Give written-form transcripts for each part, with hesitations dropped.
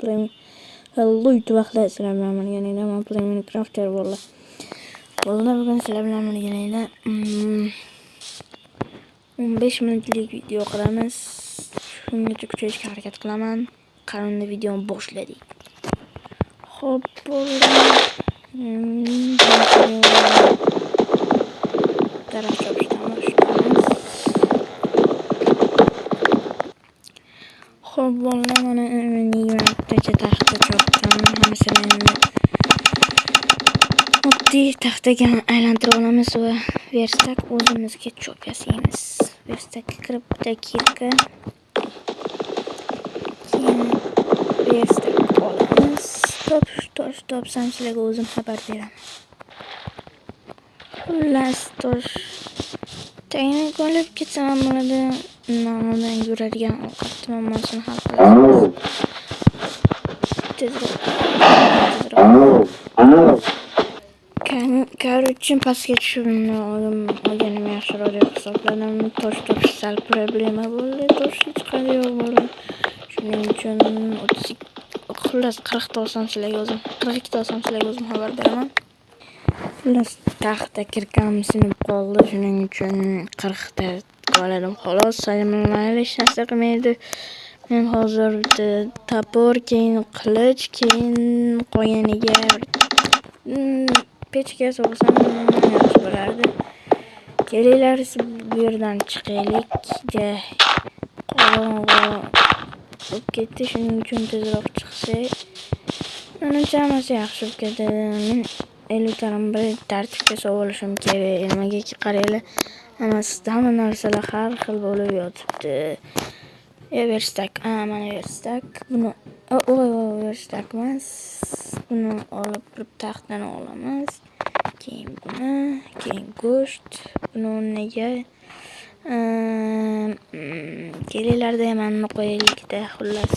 Play Hello YouTube sizlar bilan birgalikda man Play Minecraft bo'ldi. Bolalar, bugun sizlar bilan birgalikda 15 minutlik video qilamiz. Shungacha kuchayishga harakat qilaman. Qaranda videoni boshladik. Xo'p, bolalar. Daraxt chopishdan boshlaymiz. Xo'p, bolalar, mana 20 tacha taxta chopdim. Hammasini endi oddiy taxtaga aylantirib olamiz va verstak o'zimizga chop yasaymiz. Verstakka kirib bitta kirka, keyin verstak olamiz. Tosh topsam sizlarga o'zim xabar beraman. Xullas, tosh tagini olib ketsam ham bo'ladi. Undan oldin yuradigan ovqat muammosini hal qilamiz. Tezroq, tezroq. Короче, pastga tushib olganim yaxshiroq deb hisobladim. Tosh topish sal problema bo'ldi. Tosh hech qayerda yo'q bo'ldi. Shuning uchun 32, xullas 40 ta olsam sizlarga o'zim, 42 ta olsam sizlarga o'zim xabar beraman. Xullas, taxta kirkam sinib qoldi. Shuning uchun 40 ta oladim xolos. Mayli, hech narsa qilmaydi. Men hozir bitta topor, keyin qilich, keyin qolganiga pechka solsam yaxshi bo'lardi. Kelinglar, bu yerdan chiqaylik. Ja qorong'i bo'lib ketdi, shuning uchun tezroq chiqsak. Menimcha hammasi yaxshi bo'lib ketadi. Men 50 tarim bir tartibga solib olishim kerak. Nimagaki qaranglar, hammasi, hamma narsalar har xil bo'lib yotibdi. Verstak, mana verstak. Buni, voy voy, verstak emas. Buni olib turib taxtani olamiz. Keyin buni, keyin go'sht, buni o'rniga kelinglarda mana qo'yaylikda, xullas.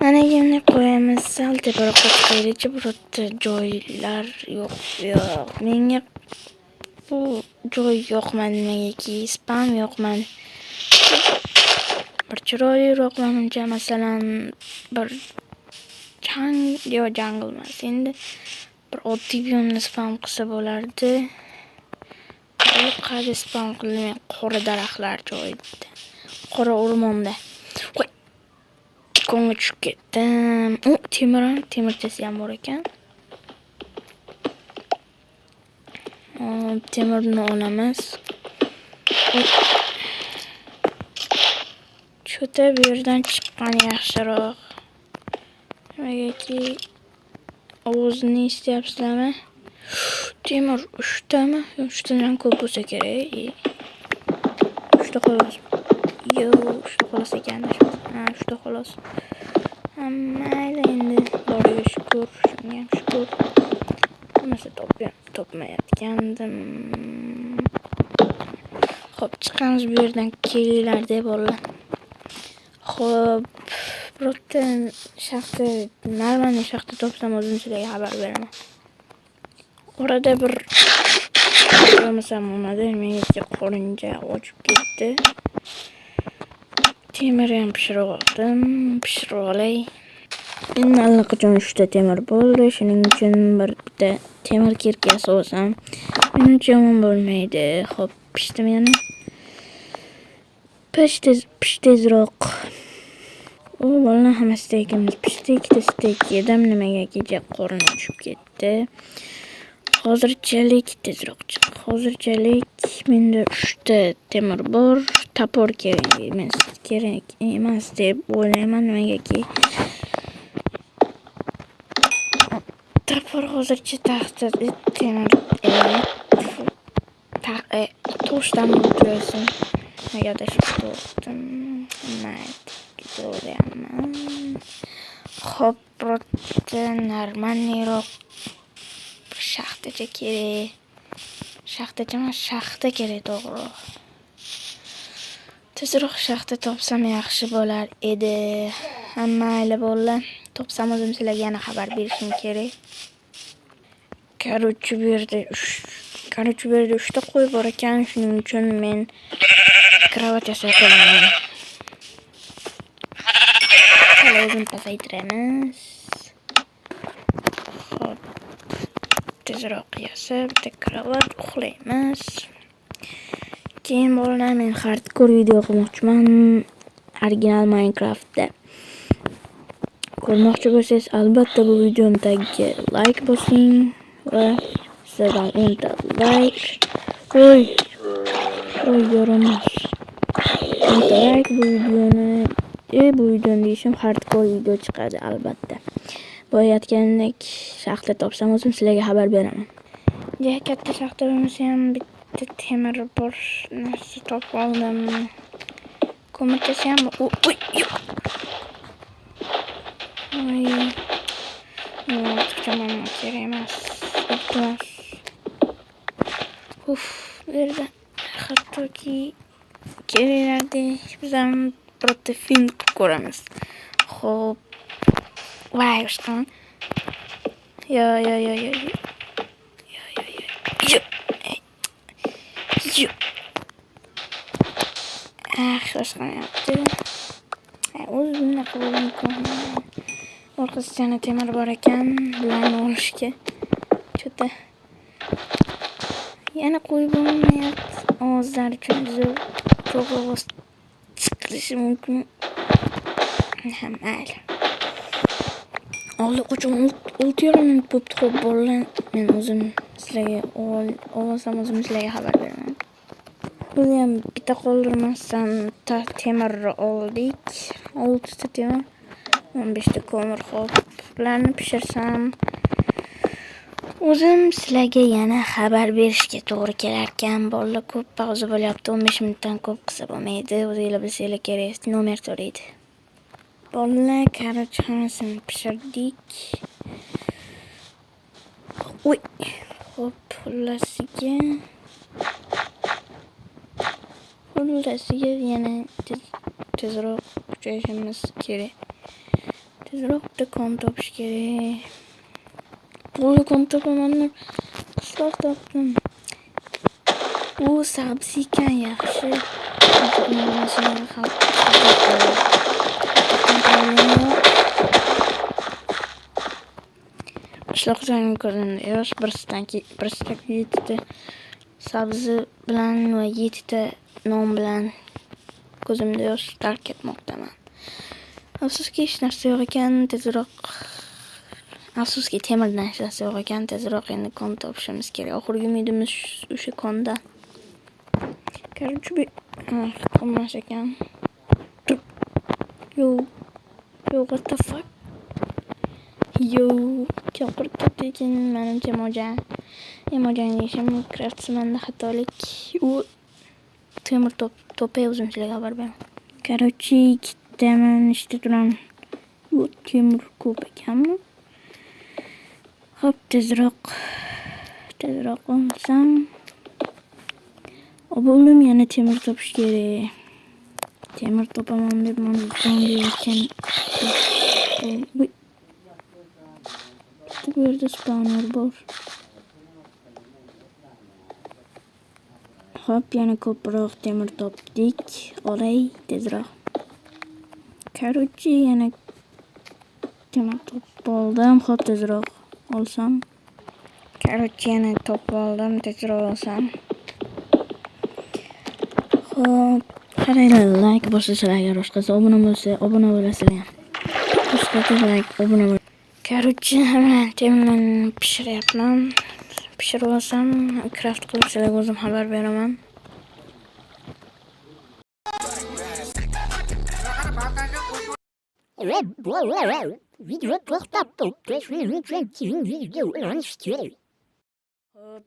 Mana endi qo'yamiz. Sal teparoqqa chiqaylikchi, birorta joylar yo'q, yo'q. Menga bu joy yoqmadi, nimagaki spam yoqmadi. Bir chiroyliroq manimcha, masalan, bir chang yo jungle emas, endi bir oddiy biomni spam qilsa bo'lardi. Qayerda spam qildim? Qora daraxtlar joyida. Qora o'rmonda. Voy! Konga tushib ketdim. U temir ham, temirchasi ham bor ekan. Hop, temirni olamiz. Cho'ta bu yerdan chiqqan yaxshiroq. Nimagaki ovozini eshityapsizlarmi? Temir uchtami? Uchtadan ham ko'p bo'lsa kerak. Uchta xolos. Yo'q, uchta xolos ekan. Ha, uchta xolos. Mayli endi, boriga shukur, shunga ham shukur. Hammasi topmayotgandim. Xo'p, chiqamiz bu yerdan, kelinglar deb bolalar. Xo'p, birorta shaxta, нормальный shaxta topsam o'zim sizlarga xabar beraman. Orada bir bo'lmasam bo'lmadi, menga qorinja ochib ketdi. Temir ham pishirib oldim, pishirib olay. Endi allaqachon 3 ta temir bo'ldi, shuning uchun bir bitta temir kirka olsam, menimcha yomon bo'lmaydi. Xo'p, pishdimi yana? Pish tez, pish tezroq. U bolalar, hamma steykimiz pishdi, ikkita steyk yedim, nimaga kecha qorin ochib ketdi. Hozirchalik tezroq chiq. Hozirchalik menda 3 ta temir bor. Topor kerak emas, kerak emas deb o'ylayman, nimagaki topor hozircha taxta temir toshdan bo'lib tursin. Nega adashib ketdim? Mayli, Xo'p, birorta нормальный roq shaxtacha kerak. Shaxtacha emas, shaxta kerak to'g'riroq. Tezroq shaxta topsam yaxshi bo'lar edi. Ha, mayli bolalar, topsam o'zim sizlarga yana xabar berishim kerak. Короче, bu yerda короче, bu yerda uchta qo'y bor ekan, shuning uchun men кровать yasab qo'yaman. Sal ovozini pasaytiramiz. Xo'p. Tezroq yasab, bitta kravat uxlaymiz. Keyin bolalar, men hardcore video qilmoqchiman original Minecraftda. Ko'rmoqchi bo'lsangiz, albatta bu videoni tagiga like bosing va sizlardan 10 ta like. Oy. Oy, yaramas. 10 ta like bu videoni deyishim, hardcore video chiqadi albatta. Boya aytganimdek, shaxta topsam o'zim sizlarga xabar beraman. Ja katta shaxta bo'lmasa ham bitta temir bor narsa topib oldim. Ko'mirchasi ham, oy, yo'q. Oy. Ortiqcha muammo kerak emas. Iltimos. Uf, bu yerda hattoki kelinglar, biz ham birorta film qilib ko'ramiz. Xo'p. Voy, ushqan. Yo, yo, yo, yo. Yo, yo, yo. Yo. Yo. Ah, shoshqanyapti. O'zi bunaqa bo'lishi mumkin. Orqasida yana temir bor ekan, bularni olishga. Cho'ta. Yana qo'yib bo'lmayapti. Ovozlar uchun zo'r to'g'ri ovoz chiqarishi mumkin. Ha, mayli. Oldi qachon 6,5 minut bo'pti. Xo'p, bolalar, men o'zim sizlarga olsam o'zim sizlarga xabar beraman. Buni ham bitta qoldirmasdan temirni oldik. 6 ta temir, 15 ta ko'mir. Xo'p, bularni pishirsam o'zim sizlarga yana xabar berishga to'g'ri kelarkan. Bolalar, ko'p pauza bo'lyapti. 15 minutdan ko'p qilsa bo'lmaydi. O'zinglar bilsanglar kerak. Nomer so'raydi. Bolalar, короче, hammasini pishirdik. Uy. Xo'p, xullasiga yana tezroq kuchayishimiz kerak. Tezroq bitta kon topish kerak. Bo'ldi, kon topaman deb qishloq topdim. U sabzi ekan, yaxshi. Mashinaga xalq yo'q. Qishloq joyini ko'rganda yosh bir stanki bir stak yettita sabzi bilan va yettita non bilan ko'zimda yosh tark etmoqdaman. Afsuski, hech narsa yo'q ekan, tezroq. Afsuski, temirdan hech narsa yo'q ekan, tezroq endi kon topishimiz kerak. Oxirgi umidimiz o'sha kondan. Короче, bu emas ekan. Yo. Yo, what the fuck? Yo, kim qurib ketdi ekan, manimcha Mojan. Mojan deyishim, craftsmanda xatolik. U temir topay, o'zim sizlarga xabar beraman. Короче, ikkita mana ishda turaman. Bu temir ko'p ekanmi? Xo'p, tezroq olsam. Bo'ldim, yana temir topish kerak. Temir topaman deb mana zombi ekan. Bu yerda spawner bor. Xo'p, yana ko'proq temir topdik. Olay tezroq. Короче, yana temir topib oldim. Xo'p, tezroq olsam. Короче, yana topib oldim, tezroq olsam. Xo'p, qaranglar, like bosasizlar agar boshqasi obuna bo'lsa, obuna bo'lasizlar. Boshqacha like, obuna bo'l. Короче, hamma temirlarni pishiryapman. Pishirib olsam, craft qilib sizlarga o'zim xabar beraman. Xo'p,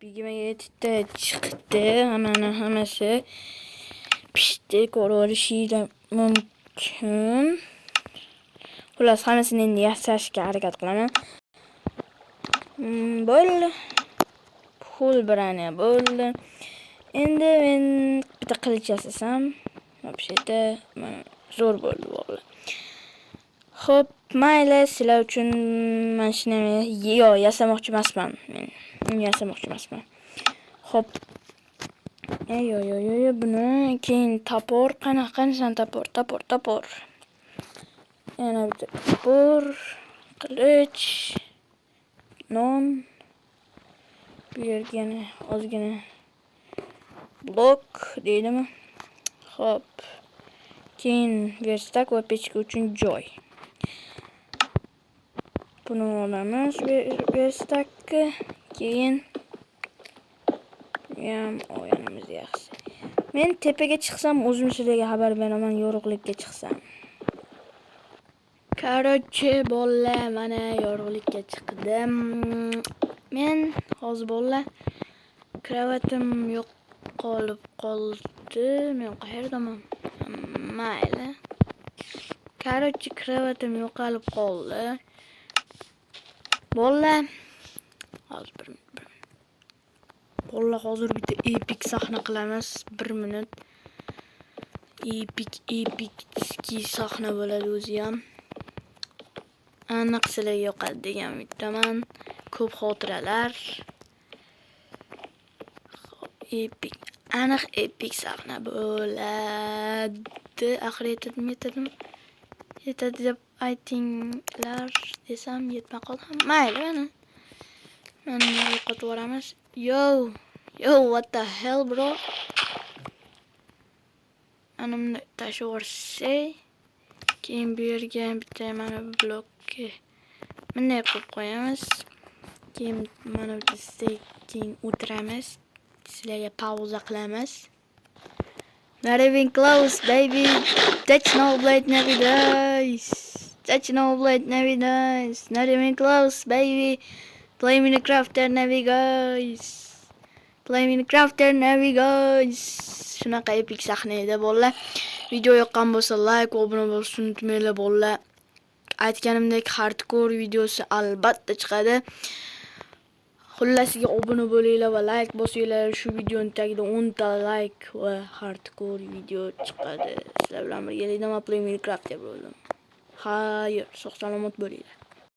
27 ta chiqdi. Hammani hammasi pishdi, ko'rib olishinglar mumkin. Xullas, hammasini endi yasashga harakat qilaman. Bo'ldi. Full branya bo'ldi. Endi men bitta qilich yasasam, вообще-то zo'r bo'ldi o'g'li. Xo'p, mayli, sizlar uchun mana shuni yo yasamoqchi emasman men. Yasamoqchi emasman. Xo'p. Yo yo yo yo, buni keyin topor, qanaqa qanasan topor, topor, topor. Yana bitta topor, qilich, non. Bu yerga yana ozgina blok deydimi? Xo'p. Keyin верстак va pechka uchun joy. Buni olamiz, верстак ni. Keyin buni ham olganimiz yaxshi. Men tepaga chiqsam, o'zim sizlarga xabar beraman, yorug'likka chiqsam. Короче, bolalar, mana yorug'likka chiqdim. Men hozir, bolalar, кровать im yo'qolib qoldi. Men qayerdaman? Mayli. Короче, кровать im yo'qolib qoldi. Bolalar, hozir bir minut, bir minut. Bolalar, hozir bitta epik sahna qilamiz. Bir minut. Epik, эпический sahna bo'ladi o'zi ham. Aniq sizlarga yoqadi degan umiddaman. Ko'p xotiralar. Xo'p, epik, aniq epik sahna bo'ladi. Axir yetadimi, yetadimi? Yetadi deb aytinglar desam, yetmay qoldi ham. Mayli, mana. Mana yo'qotib yuboramiz. Yo, yo, what the hell, bro? Mana buni tashlab yuborsak, keyin bu yerga bitta mana bu blokka bunday qo'yib qo'yamiz. Keyin mana bu sekin o'tiramiz. Sizlarga pauza qilamiz. Not even close, baby. Точно, блядь, не видать. Точно, блядь, не видать. Not even close, baby. Play Minecraft guys. Play Minecraft guys. Shunaqa epik sahna edi, bolalar. Video yoqqan bo'lsa, like va obuna bo'lishni unutmanglar, bolalar. Aytganimdek, hardcore videosi albatta chiqadi. Xullasiga obuna bo'linglar va like bosinglar. Shu videoni tagida 10 ta like va hardcore video chiqadi. Sizlar bilan birgalikda man Play Minecraft deb bo'ldim. Xayr, sog' salomat bo'linglar.